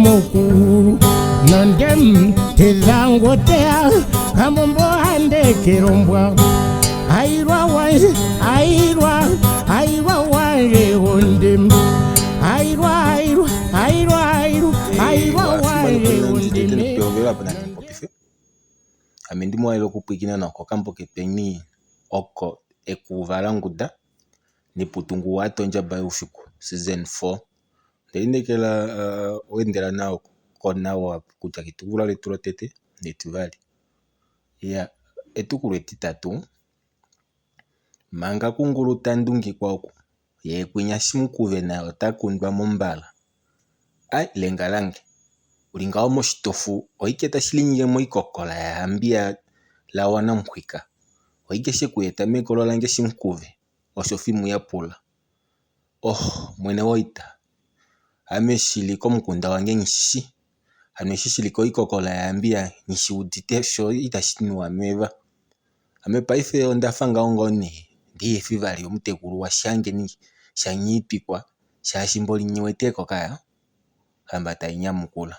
mukulu nondem tezangotea kamombo handekelombwa ailwa wanje ailwa ailwa wanje ondem ailwa ailwa ailwa ailwa ailwa wanje ondeme Ame ndi muwalele okupwiikina nawa kokambo ketweni oko Ekuva languda Neputungu waata ondjaba youfiku season 4. Onde lineekela uh, oendela nawa konawa kudja ketukulwa letu lotete netivali. Ya etukulwa etitatu manga kungulu ta ndungikwa oku ye kwinya Shimukuve naye ota kundwa mombala. Ai lenga lange uli ngaho moshitofu oike tashi linyenge moikokola yaHambiya laWanamuxwika. Oike she ku eta mekolo lange Shimukuve? Osho Fimu ya pula. Oh mwene woita, ame shili komukunda wange nghi shi shi. Hano eshi shi li koikokola yaHambiya nghi shi udite sho itashi nuwa meva. Ame paife onda fa ngaho ngoo nee ndihe fi vali omutekulu waShangeni shaNghiitwikwa shaashi mboli nghi wete ko kaya, ohamba tai nyamukula.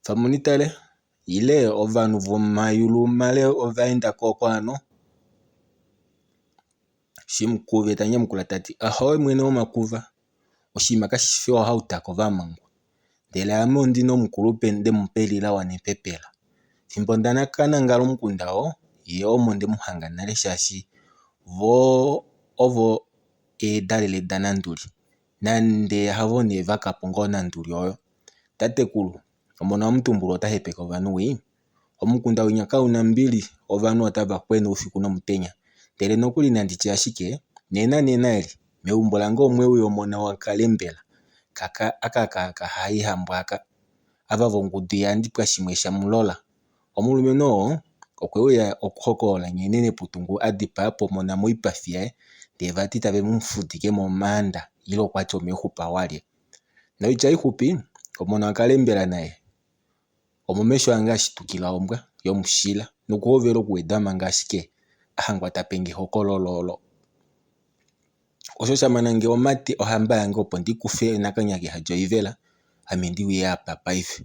Famunitale, ile ovanhu vomayulu male ova enda ko oko hano? Shimukuve ta nyamukula ta ti, Ahowe mwene womakuva, oshinima kashi fi ohauta kovamangwa. Ndele ame ondi na omukulupe nde mu pa elila wanepepela. Fimbo nda ka nangala omukunda oo, ye omo nde mu hanga nale shaashi vo ovo eedalele daNanduli. Nande havo nee vaka po ngoo Nanduli oyo. Tatekulu, omona waMutumbulwa ota hepeke ovanhu wii. Omukunda winya kau na mbili, ovanhu otava kwena oufiku nomutenya. Ndele nokuli nandi tye ashike, nena nena eli, meumbo lange omwe uya omona waKalembela, kaka aka ka kaHaihambwa aka. Ava vongudu yaNdipwashimwe shaMulola. Omulumenhu oo okwe uya okuhokolola nghene Neputungu a dipaa po omona moipafi yaye, ndee vati tave mu fudike momaanda ile okwa ti omoixupa walye. Noitya ixupi, omona waKalembela naye Omomesho ange a shitukila ombwa yomushila nokuhovela okuweda manga ashike a hangwa ta pe nge ehokololo olo. Osho sha mana nge omate ohamba yange opo ndi kufe Nakanyaka eha lyoivela ame ndi uye apa paife.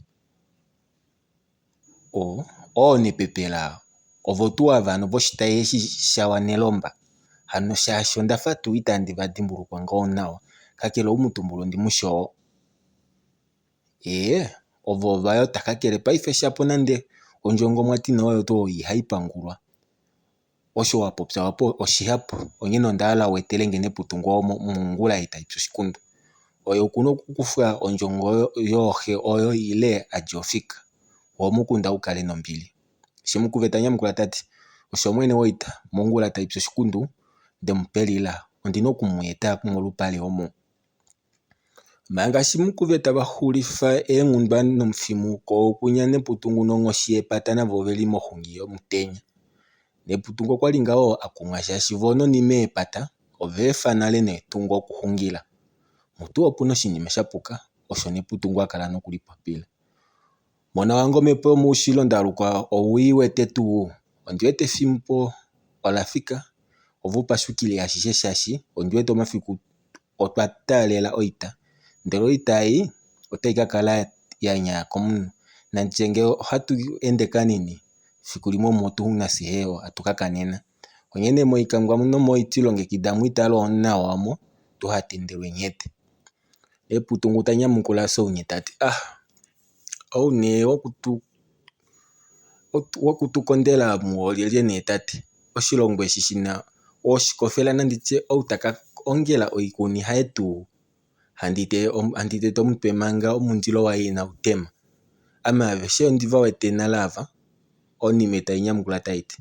O, oonepepela ovo tuu ava hano voshitayi eshi shaWanelomba hano shaashi onda fa tuu itandi va dimbulukwa ngoo nawa kakele ou mutumbula ondi mu shi oo. Ee, ovo ovayota kakele paife shapo nande ondjongo mwati nee oyo tuu oyo ihai pangulwa. Osho wa popya opo oshihapu onghene onda hala u etele nge Neputungu omo mongula ei tai pi oshikundu. Oye oku na okukufwa ondjongo yooxe oyo ile a dje ofika, wo omukunda u kale nombili. Shimukuve ta nyamukula ta ti, Osho mwene woita, mongula tai pi oshikundu, nde mu pelila, ondi na oku mu eta molupale omu. Manga Shimukuve tava xulifa eenghundwa nomufimuko wokwinya Neputungu nonghoshi yepata navo oveli moxungi yomutenya. Neputungu okwali ngaho a kumwa shaashi vo nonime yepata ova efa nale Netungu okuxungila. Mutu opuna oshinima shapuka, osho Neputungu a kala nokulipopila. Mona wange omhepo yomoushilo ndaluka owii wete tuu? Ondi wete efimbo ola fika ove upashukile ashishe shaashi ondi wete omafiku otwa taalela oita ndele oita ei otai ka kala ya nyaya komunhu. Nanditye ngee ohatu ende kanini fiku limwe omo tu nafye hewa hatu ka kanena. Onghene moikangwa nomoiti longekida mu itale nawa omo tuha tendelwe nghete. Eputungu ta nyamukula Sounye ta ti, Ah! Ou nee wokutu wokutukondela mu olyelye nee tate? Oshilongo eshi shi na ooshikofela nandi tye ou ta ka ongela oikuni haye tuu handi te handi tete omutwe manga omundilo waye inau tema. Ame aveshe ondi va wete nale ava, onime tai nyamukula tai ti.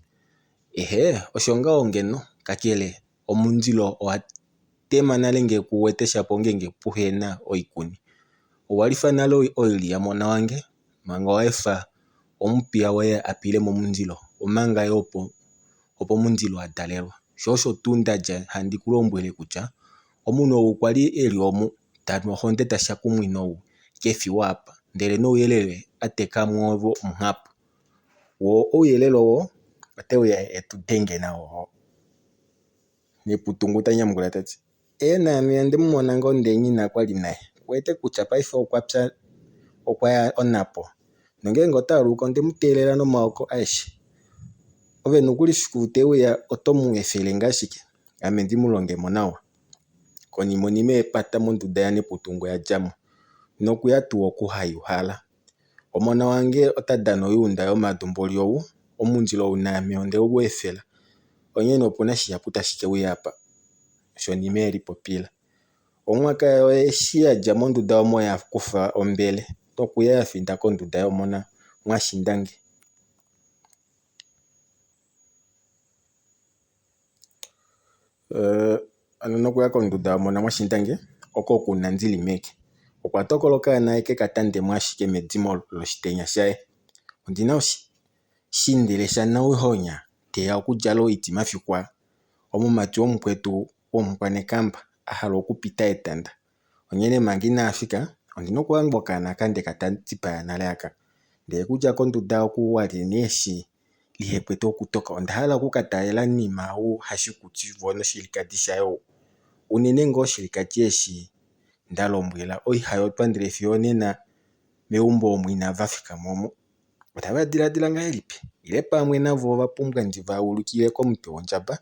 Ehee, osho ngaho ngeno, kakele omundilo owa tema nale ngee ku wete shapo ongeenge puhe na oikuni. Owa lifa nale oilya mona wange manga wa efa omupiya woye a pile momundilo omanga ye opo opomundilo a dalelwa. Sho osho tuu nda dja handi ku lombwele kutya omunhu ou kwa li e li omu ta nu ohonde ta shakumwina ou ke fi waapa ndele nouyelele a teka mwoove omuhapu. Wo ouyelele oo ote uya e tu denge nao. Neputungu ta nyamukula ta ti, Ee naame onde mu mona ngoo ndee nghi na kwa li naye. Ku wete kutya paife okwa pya. Okwa ya onhapo. Nongeenge ota aluka onde mu teelela nomaoko aeshe. Ove nokuli fiku te uya oto mu efele ngaa ashike, ame ndi mu longe mo nawa. Konima onima yepata monduda yaNeputungu oya dja mo, nokuya tuu oku hai uhala. Omona wange ota dana oyuunda yomadu mboli ou, omundilo ou naame onde u efela, onghee opu na shihapu tashi ke uya apa, osho onime ye lipopila. Omwaka yoye eshi ya dja monduda omo ya kufa ombele nokuya ya finda konduda yomona Mwashindange. Hano nokuya konduda yomona Mwashindange oko ku na Ndilimeke. Okwa tokola okaana e ke ka tande mo ashike medimo loshitenya shaye. Ondi na oshindele shaNauhonya te ya okudjala oitimafiku omumati womukwetu womukwanekamba a hala okupita etanda. Onghene manga inaa fika, ondi na okuhanga okaana aka nde ka dipaya nale aka. Ndele kudja konduda oku wa li nee eshi lihe kwete okutoka, onda hala oku ka talela nima ou Hashikuti vo noshilikadi shaye ou. Unene ngoo oshilikadi eshi nda lombwela oihayotwa ndele fiyo onena meumbo omu inava fika mo omu. Otava diladila ngahelipi? Ile pamwe navo ova pumbwa ndi va ulikile komutwe wondjaba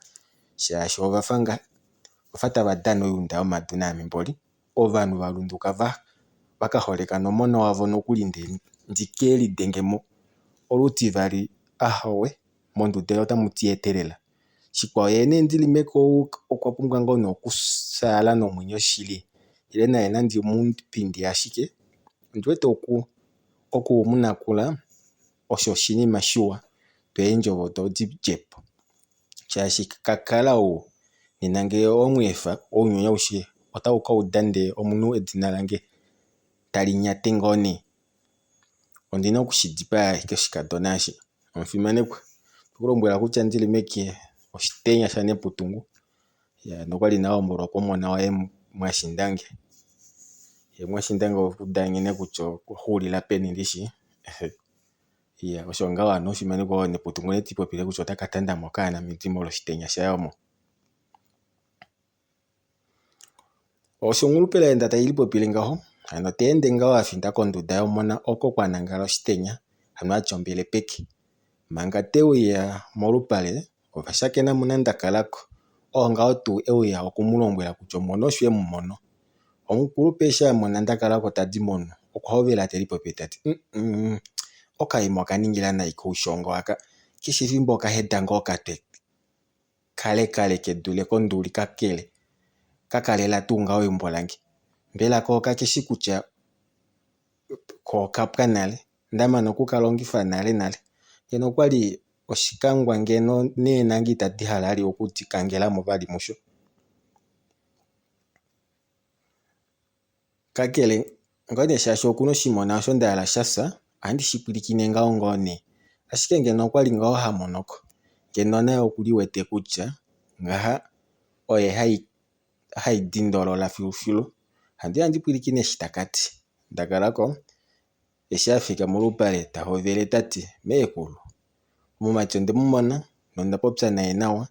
shaashi ova fa nga ovafa tava dana oyuunda yomadu naame mboli. Ovanhu va lunduka va va ka holeka nomona wavo nokuli nde ndi ke lidenge mo olutivali ahowe monduda ei otamu ti etelela. Shikwao yee nee Ndilimeke ou okwa pumbwa ngoo nee okufyaala nomwenyo shili ile naye nandi mu pindi ashike ondi wete oku oku mu nakula osho oshinima shiwa do eendjovo odo di dje po. Shaashi kakala ou nena ngee owe mu efa ounyuni aushe otau ka uda ndee omunhu edina lange tali nyate ngoo nee. Ondi na oku shi dipaya ashike oshikadona eshi. Omufimanekwa, onde ku lombwela kutya ndi li meke oshitenya shaNeputungu nokwali nee a hombolwa komona waye Mwashindange. Ye Mwashindange okwa uda nghene kutya okwa xuulila peni ndishi. Iya osho ngaho hano omufimanekwa oo Neputungu ne ti popile kutya ota ka tanda mo okaana medimo loshitenya shaye omo. Osho omulupelaenda tai lipopile ngaho, hano ta ende ngaho a finda konduda yomona oko kwa nangala oshitenya, hano a tya ombele peke. Manga te uya molupale, ova shakena mo naNdakalako, oo ngaho tuu e uya oku mu lombwela kutya omona osho e mu mono. Omukulupe eshi a mona Ndakalako ta di monhu, okwa hovela te lipopile ta ti, Umm, okaima oka ningila nai koushongo aka, keshe efimbo oka heda ngoo okatwe kalekale ke dule konduli kakele ka kalela tuu ngaho eumbo lange. Mbela ko okake shi kutya ko okapwa nale, nda mana oku ka longifa nale nale. Ngeno okwali oshikangwa ngeno neenanga itadi hala vali oku di kangela mo vali musho. Kakele ngoo nee shaashi okuna oshimona osho nda hala sha fya, ohandi shi pwilikine ngaho ngoo nee. Ashike ngeno okwali ngaho ha monoko, ngeno naye oku liwete kutya ngaha oye hai dindolola filufilu. Ohandi ya ndi pwilikine eshi taka ti. Nda kala ko, eshi a fika molupale ta hovele ta ti, Meekulu, omumati onde mu mona nonda popya naye nawa,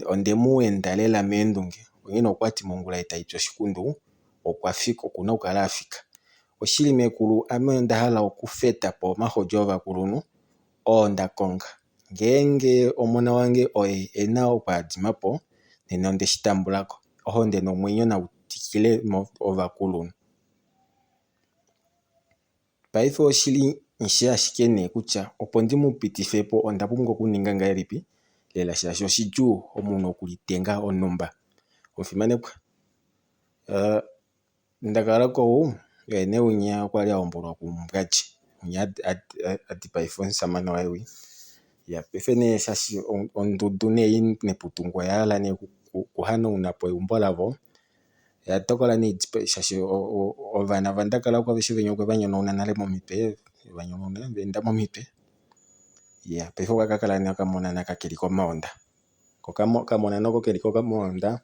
onde mu enda lela meendunge, onghee nee okwa ti mongula ei tai pi oshikundu okwa fika, oku na okukala a fika. Oshili meekulu ame onda hala okufeta po omahodi ovakulunhu oo nda konga. Ngeenge omona wange oye e na okwaadima po, nena onde shi tambula ko. Ohonde nomwenyo nau tikile ovakulunhu. Paife oshi li nshi ashike nee kutya opo ndi mu pitife po onda pumbwa okuninga ngahelipi lela shaashi oshidjuu omunhu okulitenga onhumba. Omufimanekwa, Ndakalako ou oye nee winya okwa li a hombolwa kuMbwadji, winya a dipaifa omushamane waye wi. Ya paife nee shaashi ondudu nee ei Neputungu oya hala nee okuhanauna po eumbo lavo, oya tokola nee shaashi ovana vaNdakalako aveshe venya okwe va nyonauna nale momitwe, eva nyonauna va enda momitwe. Ya paife okwa ka kala nee okamonana ka keli komaonda. Ko okamonana oko keli komaonda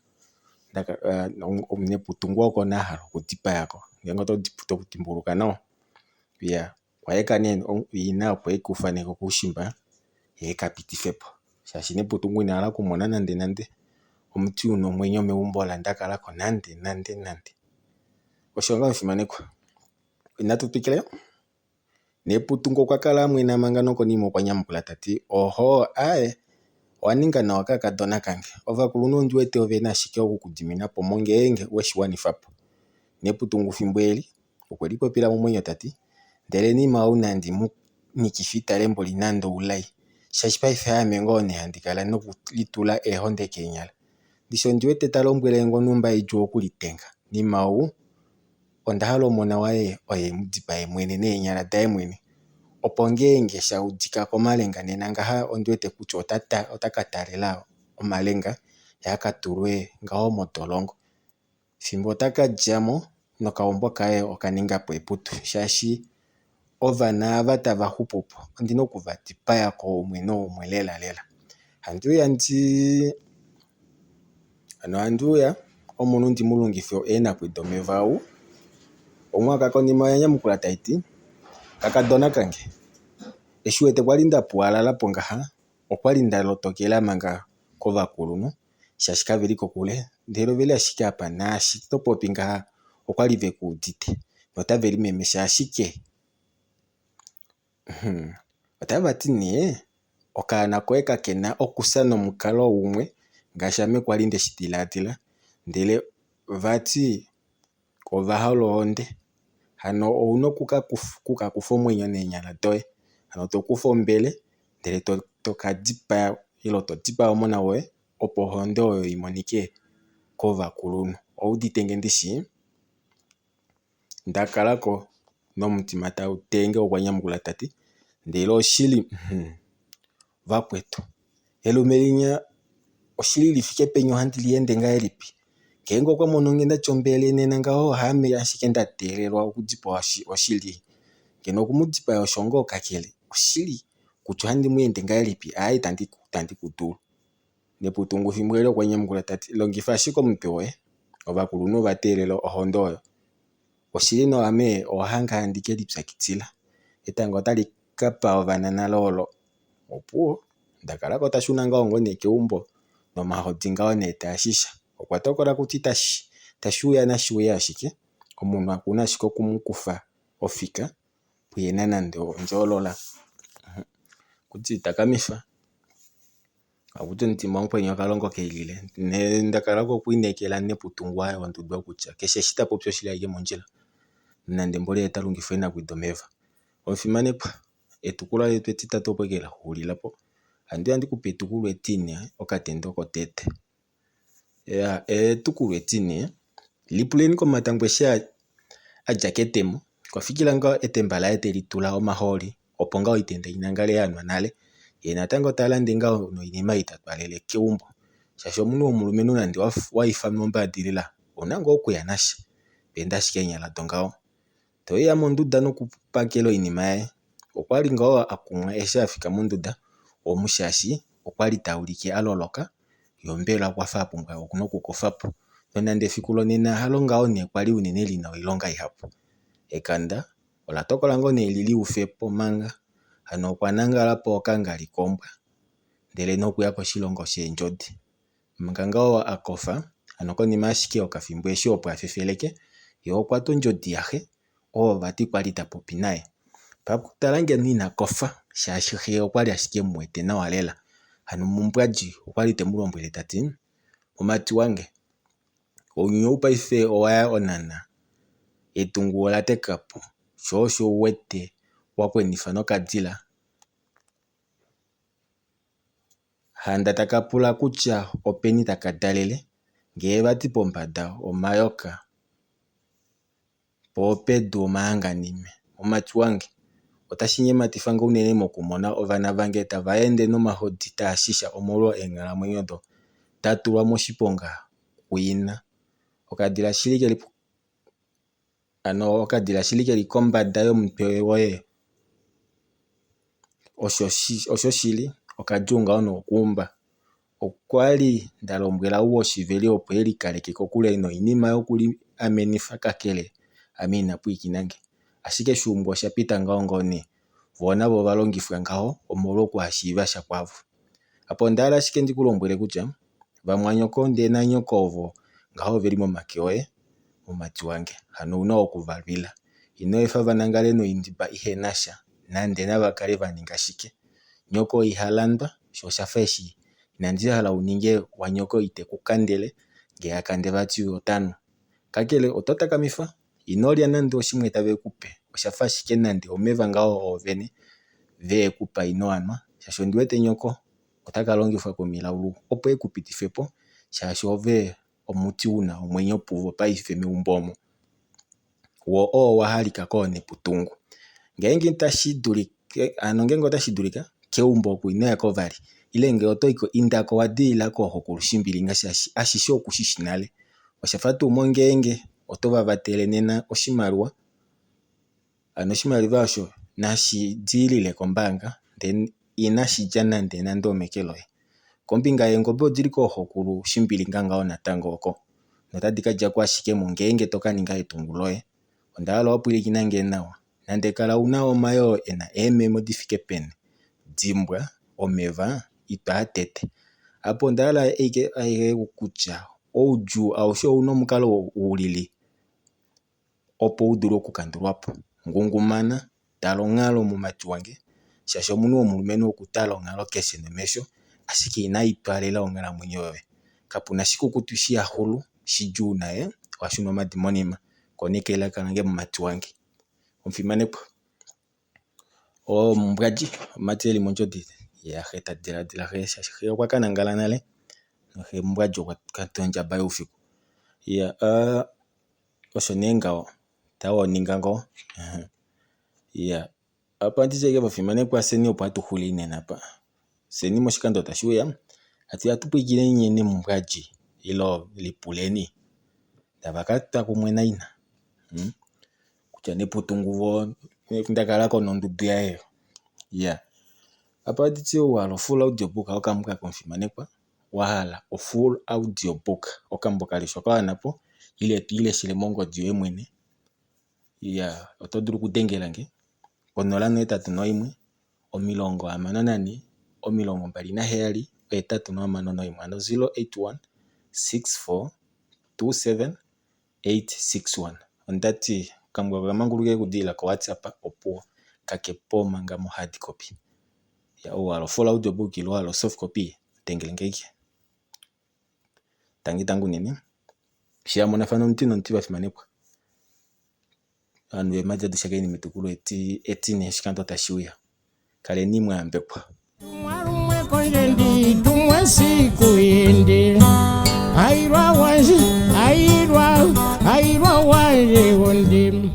Neputungu oko nee a hala okudipaya ko ngeenge oto dimbuluka nawa. Iya okwa eka nee ina opo eka ufaneke koushimba ye eka pitife po shaashi Neputungu ina hala okumona nande nande omuti una omwenyo meumbo laNdakalako nande nande nande. Osho ngaho omufimanekwa. Inatu twikila? Neputungo okwa kala a mwena manga nokonima okwa nyamukula ta ti, Ohoo, aaye, owa ninga nawa kakadona kange. Ovakulunhu ondi wete ove na ashike oku ku dimina po ngeenge we shi wanifa po. Neputungu fimbo eli, okwe lipopila momwenyo ta ti, Ndele nima ou nandi mu nyikife itale mboli nande oulai, shaashi paife haame ngoo nee handi kala nokulitula eehonde keenyala. Ndishi ondi wete ta lombwele nge onhumba idjuu okulitenga. Nima ou onda hala omona waye oye e mu dipae mwene neenyala daye mwene, opo ngeenge sha udika komalenga nena ngaha ondi wete kutya ota ka taalela omalenga ye a ka tulwe ngaho modolongo. Fimbo ota ka dja mo nokaumbo kaye oka ninga po eputu shaashi ovana ava tava xupu po ondi na oku va dipaya kooumwe noumwe lela lela. Handi uya ndi hano ohandi uya omunhu ndi mu longife eenaku domeva ou. Onghwaka konima oya nyamukula tai ti, Kakadona kange, eshi wete kwali nda puwalala po ngaha, okwali nda lotokela manga kovakulunhu shaashi kave li kokule ndele oveli ashike apa naashi to popi ngaha okwali ve ku udite notave limemesha ashike hmm, otava ti nee okaana koye kake na okufya nomukalo umwe ngaashi ame kwali nde shi dilaadila ndele vati ova hala ohonde hano ouna oku ka kufa omwenyo neenyala doye hano to kufa ombele ndele to ka dipaya ile to dipaa omona woye opo ohonde oyo i monike kovakulunhu. Ou udite nge ndishi? Ndakala ko nomutima tau tenge okwa nyamukula ta ti, Ndele oshili, hmm, vakwetu, elume linya oshili li fike peni ohandi li ende ngahelipi? Ngeenge okwa mono nge nda tya ombele nena ngaho haame ashike nda teelelwa okudipawa oshili. Ngeno oku mu dipaya osho ngoo kakele oshili kutya ohandi mu ende ngahelipi aaye itandi ku dulu. Neputungu fimbo eli okwa nyamukula ta ti, Longifa ashike omutwe woye. Ovakulunhu ova teelela ohonde oyo. Oshili noame owa hanga handi ke lipyakidila. Etango otali ka pa ovana nale olo. Opuwo, ndakala ko ta shuna ngaho ngoo nee keumbo nomahodi ngaho nee taa shisha. Okwa tokola kutya itashi uya nashi uye ashike, omunhu oku na ashike oku mu kufa ofika puhena nande ondjoolola. Kutya ita kamifa. Akuti omutima wamukweni okalongo ke lile. Nda kala kokwiinekela Neputungu waye wondudwa kutya keshe eshi ta popi oshili ashike mondjila. Nande mboli oye ta longifa eenaku domeva. Omufimanekwa, etukulwa letu etitatu opo ashike la xulila po. Ohandi ya ndi kupe etukulwa etine, okatendo kotete. Etukulwa etine, lipuleni komatango eshi a dja ketemo, okwa fikila ngaa etemba laye teli tula omahooli opo ngaa oitenda i nangale ya nwa nale. Ye natango ta lande ngaa noinima ei ta twalele keumbo. Shaashi omunhu womulumenhu nande wa ifanwa ombaadilila, ou na ngaa okuya nasha. To ende ashike eenyala dongaho. Te uya monduda nokupakela oinima yaye. Okwa li ngaho a kumwa eshi a fika monduda omu shaashi okwa li ta ulike a loloka yo mbela okwa fa a pumbwa nokukofa po. Nonande efiku lonena halo ngaho nee kwa li unene li na oilonga ihapu. Ekanda ola tokola ngoo nee li liufe po manga. Hano okwa nangala po okangali kombwa ndele nokuya koshilongo sheendjodi. Manga ngaho a kofa, hano konima ashike yokafimbo eshi opo a fefeleke, ye okwa twa ondjodi yaxe, oo vati kwali ta popi naye. Pakutala ngeno ina kofa, shaashi xe okwali ashike e mu wete nawa lela. Hano Mumbwadji okwali te mu lombwele ta ti, Mumati wange, ounyuni ou paife owa ya onhana, etungu ola teka po, sho osho u wete wa kwenifa nokadila. Handa taka pula kutya openi taka dalele, ngee vati pombada omayoka, po opedu omahanganime. Mumati wange, otashi nyematifa nge unene mokumona ovana vange tava ende nomahodi taa shisha omolwa eenghalamwenyo odo da tulwa moshiponga kuina. Okadila shili keli Hano okadila shili keli kombada yomutwe woye osho shili okadjuu ngaho nokuumba. Okwa li nda lombwela ou woshiveli opo e likaleke kokule noinima yokuliamenifa kakele ame ina pwilikina nge. Ashike shuumbwa osha pita ngaho ngoo nee. Voo navo ova longifwa ngaho omolwokuhashiiva sha kwavo. Apa onda hala ashike ndi ku lombwele kutya vamwanyoko ndee nanyoko ovo ngaho oveli momake oye. mumati wange, hano ouna oku va lwila. Ino efa va nangale noindiba ihe na sha. Nande nava kale va ninga shike. Nyoko iha landwa, sho oshafa eshi inandi hala wu ninge wanyoko ite ku kandele, ngee a kande vati ota nu. Kakele oto takamifa, ino lya nande oshimwe tave ku pe, oshafa ashike nande omeva ngaho oovene ve ku pa ino a nwa, shaashi ondi wete nyoko ota ka longifwa komilaulu opo e ku pitife po, shaashi ove omuti u na omwenyo puvo paife meumbo omo. Wo oo wa halika kooneputungu. Ngeenge itashi dulika, hano ngeenge otashi dulika, keumbo oku ino ya ko vali. Ile ngee oto i ko, inda ko wa dilila kooxokulu shimbilinga shaashi ashishe oku shi shi nale. Oshafa tuu mongeenge oto va vatele nena oshimaliwa, hano oshimaliwa osho nashi diilile kombaanga ndee inashi dja nande nande omeke loye. Kombinga yeengobe odili kooxokulu shimbilinga ngaho natango oko. Notadi ka dja ko ashike ngeenge to ka ninga etungu loye. Onda hala wa pwilikina nge nawa. Nande kala u na omayoo e na eememo di fike peni, dimbwa omeva ito a tete. Apa onda hala ashike kutya oudjuu aushe ou na omukalo u lili opo u dule okukandulwa po. Ngungumana, tala onghalo mumati wange, shaashi omunhu womulumenhu okutala onghalo keshe nomesho, ashike inayi twaalela onghalamwenyo yoye. Kapu na shikukutu shihaxulu shidjuu naye ohashi shuna omadi monima. Koneka elaka lange mumati wange. Omufimanekwa. Omumbwadji, omumati eli mondjodi yaxe ta diladila xe shaashi xe okwa ka nangala nale noxe mbwadji okwa ka ondjaba youfiku. Iya osho nee ngaho tawoninga ngoo. Iya apa nditye ashike vafimanekwa fyeni opo hatu xulile nena apa. Fyeni moshikando tashi uya hatu ya tu pwilikine nye nemumbwadji ile lipuleni tava ka twa kumwe naina. Kutya Neputungu vo ndakalako nondudu yaye. Iya apa ohandi ou wahala ofull audio book okambo komufimanekwa wahala ofull audio book okambo kaleshwa kawanapo ile to ileshele mongodi yoye mwene. Iya oto dulu okudengela nge ko 081 64 27 861 hano 081 64 27 861. Onda ti okambwa oka manguluka okudilila koWhatsApp opuwo kake po manga mohard copy. Ya ou wahala ofull audio book ile wahala osoft copy dengele nge ashike. Tangi tangi unene. Eshi hamonafana omuti nomuti vafimanekwa. Ovanhu veemhadi atushakeni metukulwa etine oshikando tashi uya. Kaleni mwa yambekwa. Tumwa kondjendi tumwe siku yindi ailwa wanje ailwa ailwa wanje wondi.